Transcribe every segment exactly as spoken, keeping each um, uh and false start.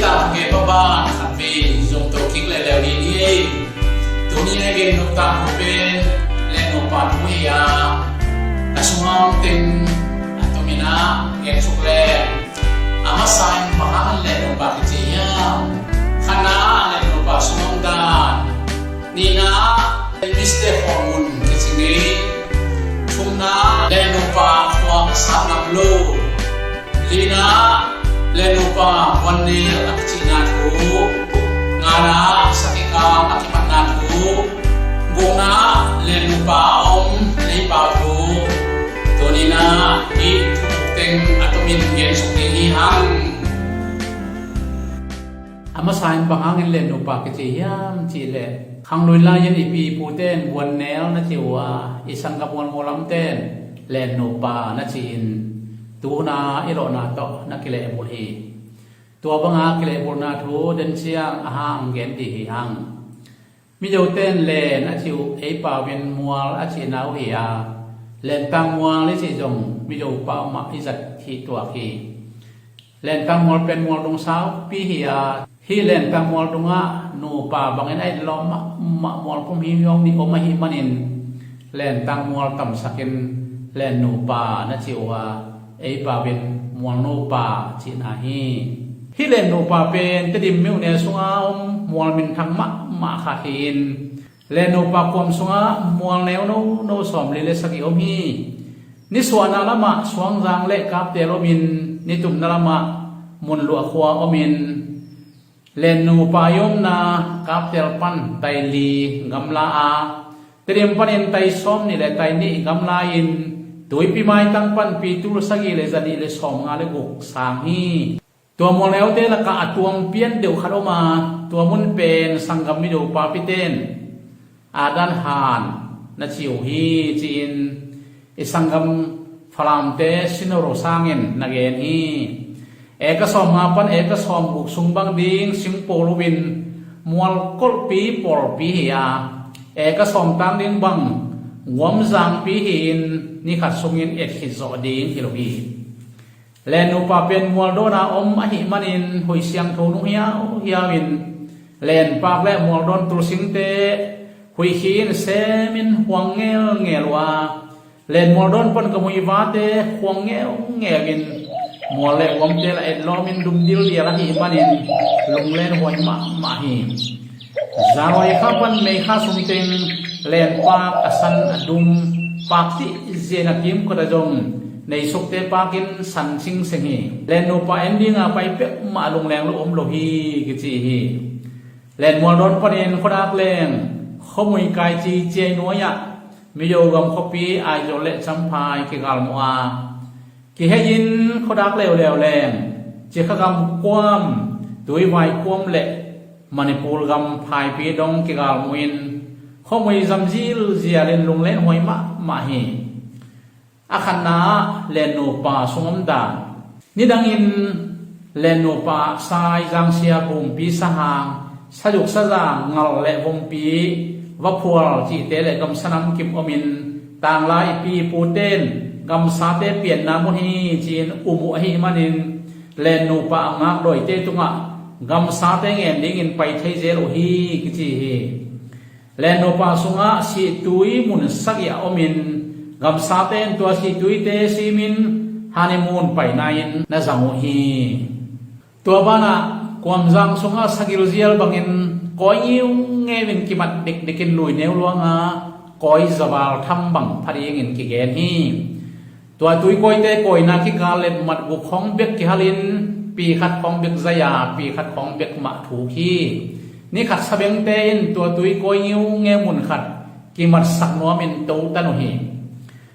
Tangke pa ban khat vei zong to kik leuleu ding hi. Tuni a gen nop tangko pen Lennupa thu hi a, a sungah om teng a tomin ah gen suk leng, a masa in bang hangin Lennupa kici hiam? Khatna, Lennupa sungah om dan. Nihna, miste khawlmun kici ngei. Thumna, Lennupa khuak sat ngam lo. Lina, Lennupa vuannel a kicihna thu. Ngana, sakikang a kimatna thu. Gukna, Lennupa a om leipau thu. Tunina, hih thu teng a tomin gen suk ding hi hang. A masa in bang hangin Lennupa kici hiam cihleh, khanglui lai-in i pi i pute in vuannel na ci uh a, i sanggam mualmual lamte in Lennupa na ci-in, tuhuna i lawhna tawh na kilehbulh hi. Tua banga kilehbulhna thu den ciang a hang gen dih hi hang. Mizote in len a ci uh, ei pau in mual a cihna uh hi a, lentang mual i cih zong Mizo pau mah i zat hi tuak hi. Lentang mual pen mual dung saupi hi a, hih lentang mual dungah nupa bangin a etlawm mahmah mual pum himhiawng nih om ahih manin lentang mual tamsakin lennupa na ci uh a, ei pau in mualnupa cihna hi. Hih lennupa pen Tedim myone sunga om mual minthang mahmah khat hi-in, lennupa kuam sungah mual neu nono sawmli le sagih om hi. Nisuahna lamah Suangzang le Kaptel omin, nitumna lamah Munluah khua omin, lennupa i omna Kaptel pan taili gamla a, Tedim panin tai sawmnih le tai nih gamla-in, tuipi maitang pan pitul sagih le zanih le sawmnga le guk sang hi. Tua mualneute lakah a tuam pian deuh khat om a, tua mun pen sanggam Mizo papite in Adan Han na ci uh hi, ci-in i sanggam Falamte Sinoro Sang in na gen hi. Eka sawmnga pan eka sawmguk sung bang ding singpul uh in mual kolhpi pawlpi hi a, eka sawm tang ding bang guamzangpi hi-in, ni khat sungin et khit zawh ding hi lo hi. Lennupa pen mual dawna om ahih manin huih siangtho nung hiauhiau in, lenpak le mual dawn tulsingte huih khi in semin huang ngelngel uh a, len mual dawn pan kamuivate huang ngelngel in, mual le guamte lah etlawmin dum dildial ahih manin lunglenhuai mahmah hi. January kha pan May kha sung teng lenpak a san a dum pak cihzia in a kimkot ah zong neisukte pakin san singseng hi. Lennupa en dinga pai peuhmah lungleng lo om lo hi kici hi. Len mual dawn panin khuadak leng khuamui kai ci ciai nuai-ah Mizo gam khuapi Aizawl le Champhai kigalmuh a, kihei-in khuadak leuleu leng Cikha gam kuam, Tuivai kuam le Manipur gam phaipi dong kigalmuh in, khuamui zam zilzial in lunglenhuai mahmah hi. A khatna ah lennupa sungah om dan. Nidangin lennupa sai, zangsia, bumpi, sahang, sazuk, sazang, ngal le vompi, vaphual cihte le gamsa namkim omin, tanglai i pi i pute in gamsate pianna mun hi ci-in um uh ahih manin, lennupa a ngakdawite tungah gamsate ngen dingin pai thei zel uh hi kici hi. Lennupa sungah sihtui mun sagih a omin, gamsate in tua sihtuite simin honeymoon paina-in na zang uh hi. Tua banah kuamzang sungah sagilzial bangin kawi ngiungeu in kimat dikdikin luineu luanga kawi zaval tham bang pha dingin kigen hi. Tua tuikawite kawina kikal letmat guk khawng bek kihalin, pi khat khawng bek zai-a, pi khat khawng bek mah thuk hi. Ni khat sabengte in tua tuikawi ngiungeu mun khat kimatsak nuamin totan uh hi.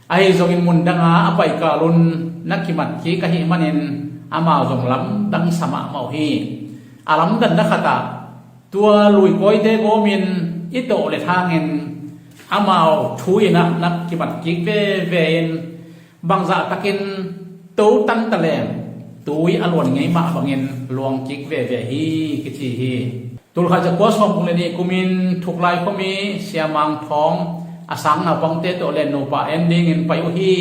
Ahi zongin mun danga a paikal un na kimat kik ahih manin amau zong lamdangsa mahmah uh hi. A lamdanna khatah tua luikawite gawmin i tawh le thangin amau thu in ah na kimat kik veve in, bangzah takin to tanta leng tui a luan ngei mah bangin luang kik veve hi kici hi. Tulkhat zakua sawmguk le nih kumin Thuklai khuami Sia Mang Thawng a sang naupangte tawh lennupa en dingin pai uh hi.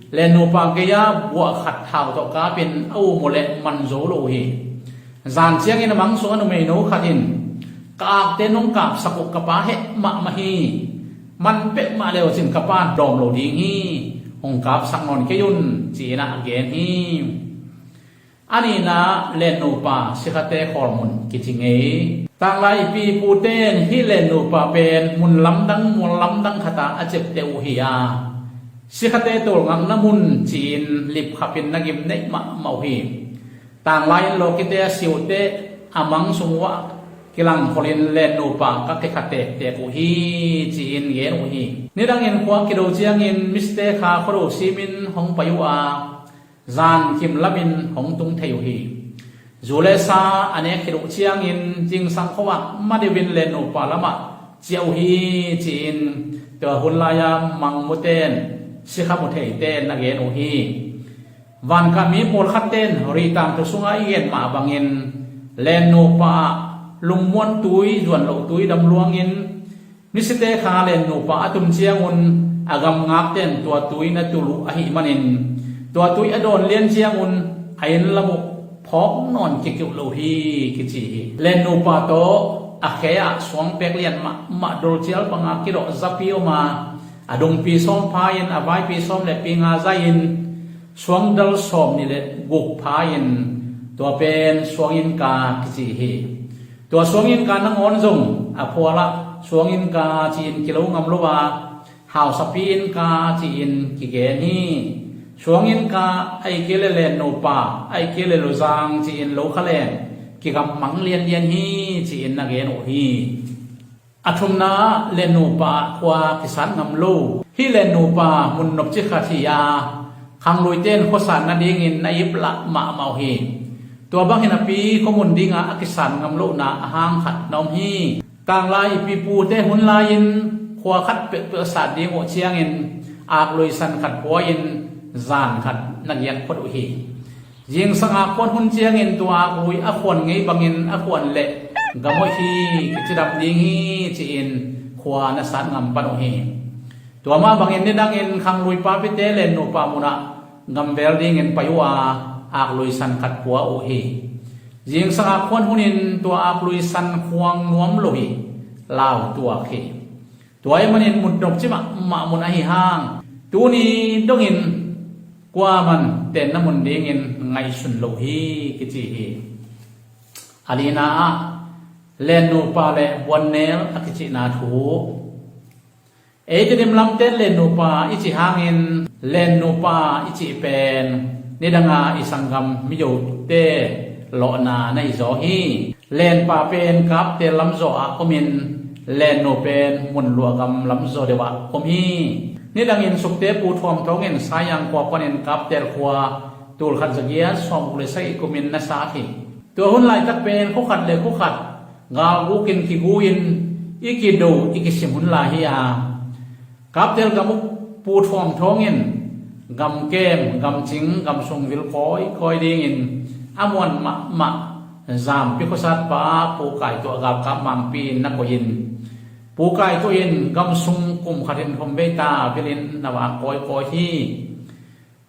Lennupa gei-ah buah khat thau tawh kapin a um uh leh man zo lo uh hi. Zan ciangin a mang sung a numeino khat in, "Ka akte nong kapsak uh ka pa heh mahmah hi. Man peuhmah le uh cin ka pa dawm lo ding hi. Hong kapsak nawn kei un," ci-in a gen hi. A nihna, lennupa sikhate khawlmun kici ngei. Tanglai ipipute in hih lennupa pen mun lamdang mual lamdang khatah a ciapteh uh hi a, sikhate tawlngakna mun ci-in lipkhapin na gim neih mahmah uh hi. Tanglai in lawkite a siuhteh a mang sung uh ah kilangkholin lennupa ka kikha tektek uh hi, ci-in gen uh hi. Nidangin khua kido ciangin misite kha khuado simin hong pai uh a, zan kim lamin hong tung thei uh hi. Zu le sa a nek khit uh ciangin zingsang khuavak ma deuhin lennupa lamah ciah uh hi, ci-in tua hun lai-a mangmute in, sikha mu theite in na gen uh hi. Vankah mi pawlkhatte in Ritang thu sungah i gen mah bangin lennupa ah lungmuan tui zuan loh tui dam luangin, misite kha lennupa a tum ciangun a gamngakte in tua tui na tul uh ahih manin, tua tui a dawn lian ciangun a inn lam uh phawk nawn kikiuh lo hi, kici hi. Lennupa tawh a khe ah suang pek lian mahmah dolcial panga kidawh zapi om a, a dungpi sawm pha-in a vaipi sawm le pi nga zai-in suang dal sawm nih le guk pha-in, tua pen suang innka kici hi. Tua suang innka nangawn zong a phualah suang innka ci-in kilo ngam lo a, hausapi innka ci-in kigen hi. Suang innka ahih kei le lennupa, ahih kei le luzang ci-in lo kha leng kigammang lianlian hi, ci-in na gen uh hi. A thumna, lennupa khua kisat ngam lo. Hih lennupa mun nopci khat hi a, khangluite in khuasat nadingin na iplah mahmah uh hi. Tua bangin a pi khuamun dingah a kisat ngam lohna a hang khat na om hi. Tanglai ipipute hun lai-in khua khat peuhpeuh sat ding uh ciangin aklui san khat pua-in zan khat na giak phot uh hi. Zingsang a khuan hun ciangin tua aklui a khuan ngei bangin a khuan leh gam hoih hi, kicidam ding hi, ci-in khua na sat ngam pan uh hi. Tua mah bangin nidangin khanglui papite lennupa munah gamvel dingin pai uh a, aklui san khat pua uh hi. Zingsang a khuan hunin tua aklui san khuang nuam lo hi, lau tuak hi. Tua ahih manin mun nopci mahmah mun ahi hang, tuni dongin kuaman tenna mun dingin ngaihsun lo hi, kici hi. A lina ah, lennupa le buannel a kicihna thu. Ei Tedim lamte in lennupa i cih hangin, lennupa i cih pen nidanga i sanggam midote lawhna na hi zaw hi. Lenpa pen Kaptel lamzaw ah omin, lennu pen Munluah gam lamzaw deuh ah om hi. Nidangin Sukte Pu Thuam Thawng in Sayang khua panin Kaptel khua tulkhat zagiat sawmguk le sagih kumin na sat hi. Tua hun laitak pen khuakhat le khuakhat galgukin kigu-in i kido i kisim hun lai hi a, Kaptel gam uk Pu Thuam Thawng in gamkem, gamcing, gamsung vil kawikawi dingin a muan mahmah Zampi khuasatpa Pu Kai Tuah galkap mangpi in na koih in, Pu Kai Tuah in gamsung kum khatin thum vei ta vilin na vak kawikawi hi.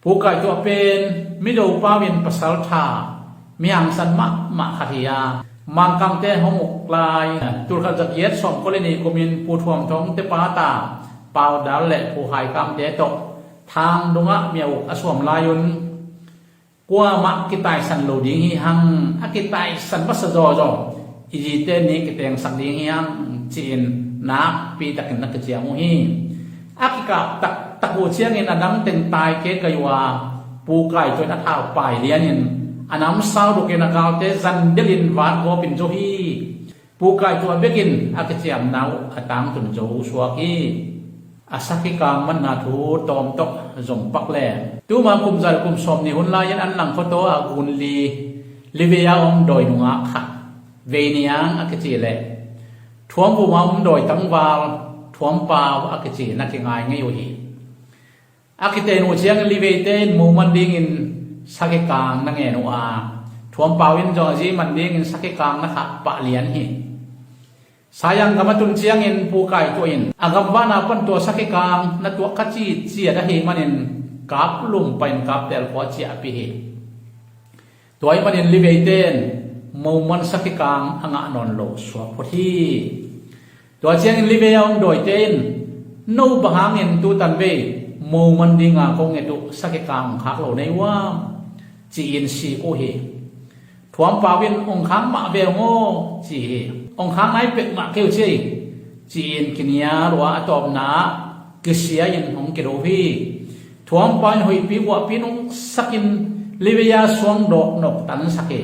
Pu Kai Tuah pen mido pau in pasal tha, mi hangsan mahmah khat hi a, Mangkangte hong uk lai tulkhat zagiat sawmkua le nih kumin Pu Thuam Thawng te pa ta Pau Dal le Pu Hai Kamte tawh Thang dongah mi a uk a suam lai un, kuamah kitaisan lo ding hi hang, a kitaisan masa zawzaw i zite ni kitengsak ding hi hang, ci-in nakpi takin na kiciam uh hi. A kikap taktak uh ciangin a dang teng tai kei kai uh a, Pu Kai Tuah in a thau pai lianin a namsau dukin a galte zandelin vat gawpin zo hi. Pu Kai Tuah bekin a kiciamna uh a tangtun zo suak hi. A sakhi kang manna thu tawm tawh zom pak le. Tuma kum za le kum sawm nih hun lai-in an lang khuataw ah gun li, livei a om dawi nungak khat, Veiniang a kici le Thuam Vum a om dawi tangval, Thuam Pau a kici na kingai ngei uh hi. A kiten uh ciangin liveite in mu man dingin sakhi kang na ngen uh a, Thuam Pau in zong a zi man dingin sakhi kang na khah pah lian hi. Sayang gam a tun ciangin Pu Kai Tuah in a gamvana pan tua sakhi kang na tuah ka ciciat ahih manin Kap Lum panin Kaptel khua ciahpih hi. Tua ahih manin liveite in moman sakhi kang a ngah nawn lo suak phot hi. Tua ciangin livei a om dawite in, no bang hangin tutan vei moman dinga kong et uh sakhi kang khak lo nei uam, ci-in sik uh hi. Thuampau in, ong khak mah ve ung aw, ci hi. Ong khak nai pek mah kei uh ci ei, ci-in kinial uh a, a tawpna ah kisia in hong kido hi. Thuampau in hoihpi guahpi nungsakin livei a suang dawk noktansak hi.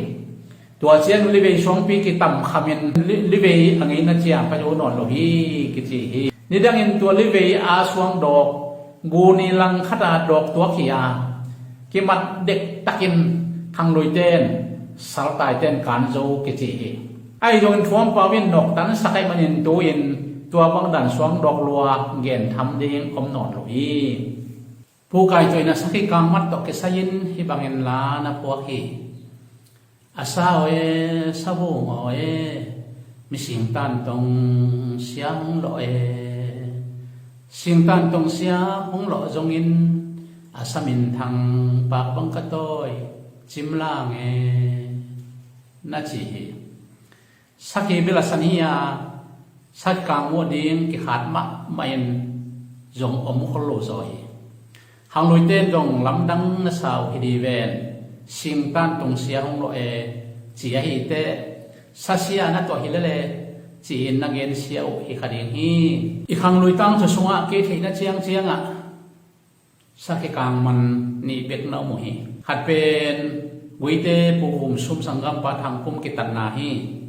Tua ciang livei suangpi kitam khamin li-, livei a ngeina ciang pai zo nawn lo hi, kici hi. Nidangin tua livei a suang dawk guni langkhata dawk tuak hi a, kimat dektakin khangluite in, saltaite in kan zo kici hi. Ahi zongin thuampau in noktansak ahih manin tu-in tua bangdan suang dawk lua gentham ding om nawn lo hi. Pu Kai Tuah in a sakhi kang mat tawh kisai-in hih bangin la na phuak hi. A sa aw e, sa vung aw e, mi singtan tong sia hong lawh e. Singtan tong sia hong lawh zongin a sa minthang pak bang ka tawi cimlang e, na ci hi. Sakhi bil a san hi a, sakhi kang muah ding kikhat mahmah in zong om khol lo zaw hi. Khangluite in zong lamdang na sa uh hi di ven, singtan tong sia hong lawh e, ci ahi teh, sa sia na tuah hi lele, ci-in na gensia uh hi kha ding hi. I khanglui tangthu sungah kei theihna ciangciangah sakhi kang man nih bek na om uh hi. Khat pen Guite Pu Vum Sum sanggampa Thang Pum kitatna hi.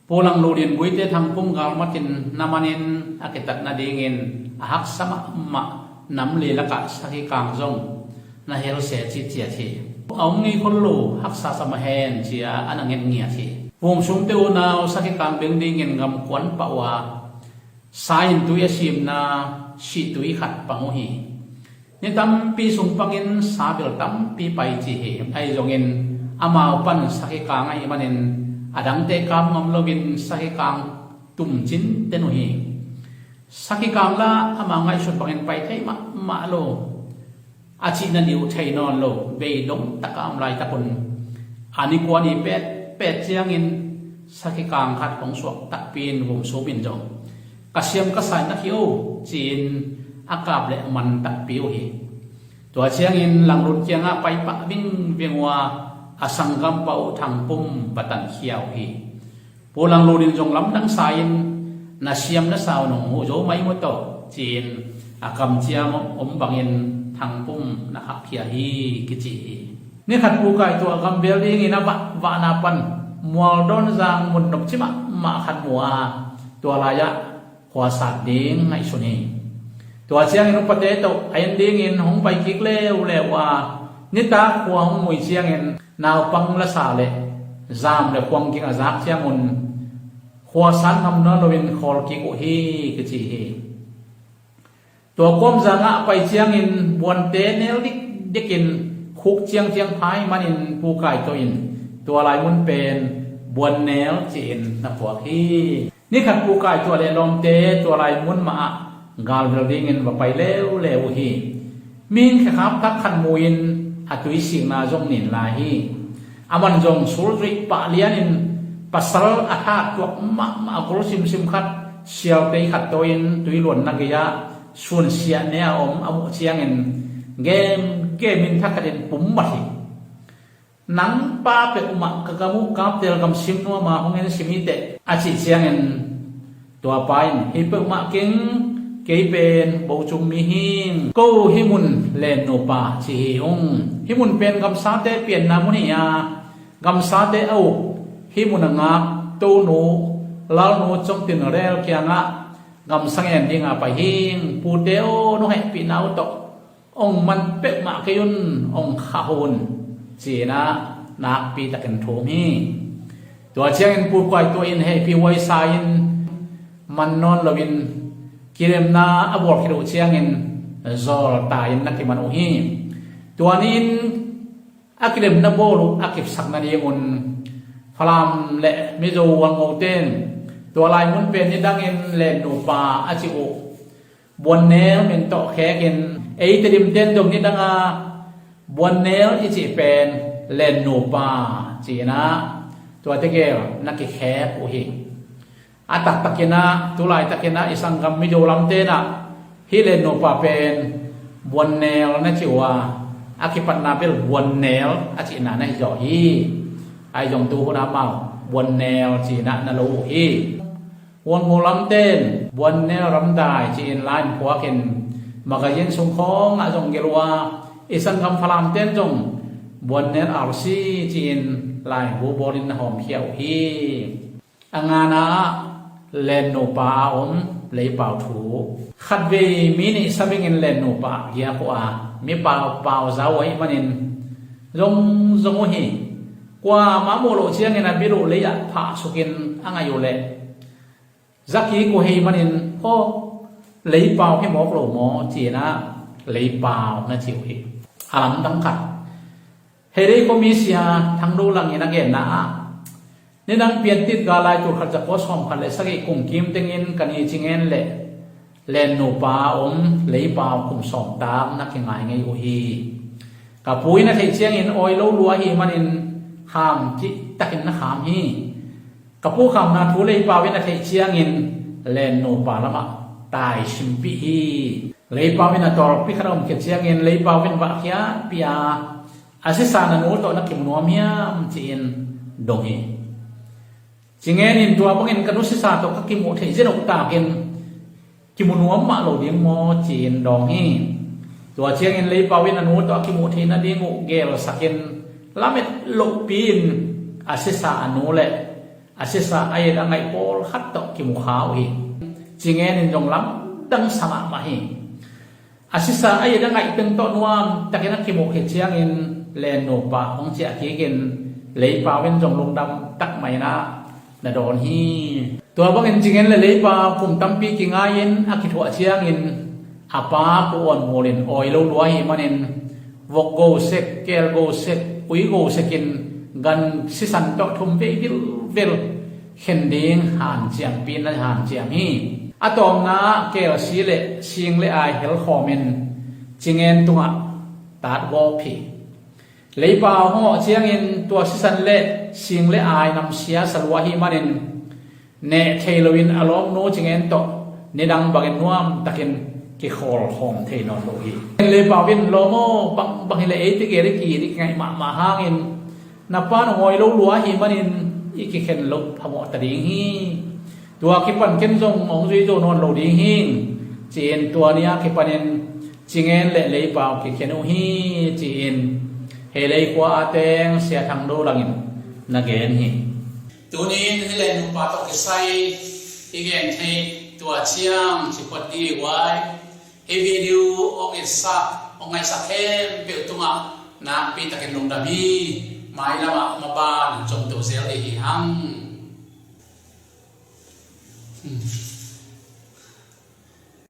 Pu Lang Lut in Guite Thang Pum galmatin na manin a kitatna dingin a haksa mahmah nam li lakah sakhi kang zong na hel se citciat hi. A om ngei khol lo, haksa sa mah hen, ci-a a na nget ngiat hi. Vum Sumte unau sakhi kang beng dingin gamkuan pah uh a, sa in tui a simna sihtui khat pang uh hi. Ni tampi sung pangin sa bel tampi pai ci hi. Ahi zongin amau pan sakhi kang ahih manin a dangte kap ngam loin sakhi kang tum cinten uh hi. Sakhi kang la amau ngaihsut bangin pai thei mahmah lo. A cihna nih uh thei nawn lo, bei dong taka om laitak un a ni kua ni petpet ciangin sakhi kang khat hong suak takpi in Vum Sum in zong, ka siam ka sai na khi o, ci-in a kap leh man takpi uh hi. Tua ciangin Lang Lut kiangah pai pah vingveng uh a, a sanggampa uh Thang Pum va tankhia uh hi. Pu Lang Lut in zong lamdang sa-in, na siam na sau nong huh zo mai maw tawh, ci-in a kamciam om bangin Thang Pum na khahkhia hi kici hi. Ni khat Pu Kai Tuah gam bel dingin a vahvahna pan Mualdon zang mun nopci mahmah khat mu a, tua lai-ah khuasat ding ngaihsun hi. Tua ciangin upate tawh a en dingin hong pai kik leuleu a, nitak khua hong mui ciangin naupang lasa le zam le khuang ging a zak ciangun khuasat ngam nawn loin khawl kik uh hi kici hi. Tua kawmzangah pai ciangin buante nel dikdikin khuk ciangciang phai manin Pu Kai Tuah in tua lai mun pen Buannel ci-in na phuak hi. Ni khat Pu Kai Tuah le lawmte tua lai mun mahah galvel dingin va pai leuleu uh hi. Mihing khekhap thak khat mu-in a tuisikna zong nin lai hi. Aman zong sulzuih pah lianin pasal a tha tuak mahmah a gul simsim khat sialtei khat tawi-in tuiluanna gei-ah sunsiah ne a om a muh ciangin gemgemin thakhatin pum mat hi. Nang pa peuhmah ka gam uh kaptel gamsim nuama hong en sim hiteh, a cih ciangin tua pa in, hi peuhmah keng, kei pen bocum mihing, ko hih mun lennupa ci hi ung. Hih mun pen gamsate pianna mun hi a, gamsate a uk hih mun a ngak Tonu Lalnu Cawngtin Rel kiangah gamsa ngen dinga pai hing. Pute aw, nong hehpihna uh tawh ong man peuhmah kei un, ong khah un, ci-in ah nakpi takin thum hi. Tua ciangin Pu Kai Tuah in hehpih huai sa-in man nawn loin kilemna a bawl khit uh ciangin zawlta-in na kiman uh hi. Tua ni-in a kilemna bawl uh a kipsak nadingun Falam le Mizo Hualngote in tua lai mun pen nidangin lennupa a cih uh Buannel min tawh khekin, ei Tedim ten dong nidanga Buannel i cih pen lennupa ci-in ah Tuate gel na kikhek uh hi. A taktakinah tulaitakinah i sanggam mido lamtenah hih lennupa pen Buannel na ci uh a, a kipatna bel Buannel a cihna na hi zaw hi. Ahi zong tu hunah amau Buannel cinah na lo uh hi. Huango lamten Buannel ramdai ci-in line phuakin magazine sung khawngah zong gelh uh a, i sanggam Falamten zong Buannel arsi ci-in line bu bawlin na hawmkhia uh hi. A ngana ah lennupa a om leipau thu. Khatvei mi nih sabingin lennupa ah giak uh a, mipau pau za uh ahih manin zongzong uh hi. Kuamah muh loh ciangin a bil uh lei ah phahsukin a ngaih uh leh zakik uh ahih manin, aw, leipau hi mawk lo maw cinah leipau na ci uh hi. A lamdang khat, hei lei khuami sia Thang Do Lang in a genna ah, nidang Piantit Galai tulkhat zakua sawmkhat le sagih kum kim tengin ka ni Cingen le lennupa a om leipau kum sawmtak na kingai ngei uh hi. Ka pu in a theih ciangin awi lo lua ahih manin kham cihtakin na kham hi. Ka pu khamna thu leipau in a theih ciangin lennupa lamah taisimpih hi. Leipau in a tawlpi khat a om khit ciangin leipau in vahkhiatpih a, a sisa na nu tawh na kimu nuam hiam ci-in dong hi. Cingen in tua bangin ka nu sisa tawh ka kimuh theih zen uh takin kimu nuam mah lo ding maw ci-in dawng hi. Tua ciangin leipau in a nu tawh a kimuh theih nading uh gelsakin lamet lohpi-in a sisa a nu le a sisa a et a ngaih pawlkhat tawh kimu kha uh hi. Cingen in zong lamdang sa mahmah hi. A sisa a et a ngaih peng tawh nuamtakin a kimuh khit ciangin lennupa hong ciah kikin leipau in zong lungdam takmah inah na dawn hi. Tua bangin Cingen le leipau kum tampi kingai-in a kithuah ciangin a pa Pu Awn Mul in awi lo lua ahih manin vok go sek, keel go sek, ui go sekin gan sisan tawh thum vei vilvel khen ding hanciampi na hanciam hi. A tawpna ah keel si le sing le ai helkhawmin Cingen tungah tatgawp hi. Leipau hong awh ciangin tua sisan le sing le ai namsia sa lua ahih manin neh thei loin a lawmnu Cingen tawh nidang bangin nuamtakin kikhawlkhawm thei nawn lo hi. Leipau in, lawm aw, bangbang hileh eite gel i ki-it i kingaih mahmah hangin na pa in hong awi lo lua ahih manin i kikhen loh phamawh ta ding hi. Tua kipan ken zong hong zui zo nawn lo ding hi, ci-in tua ni a kipanin Cingen le leipau kikhen uh hi, ci-in hei lei khua a teng Sia Thang Do Lang in na gen hi. Tuni-in hih lennupa tawh kisai i gen theih tua ciang ci phot ding hi. Hih video hong itsak, hong ngaihsak khempeuh tungah nakpi takin lungdam hi. Mailamah maban zong to zel ding hi hang.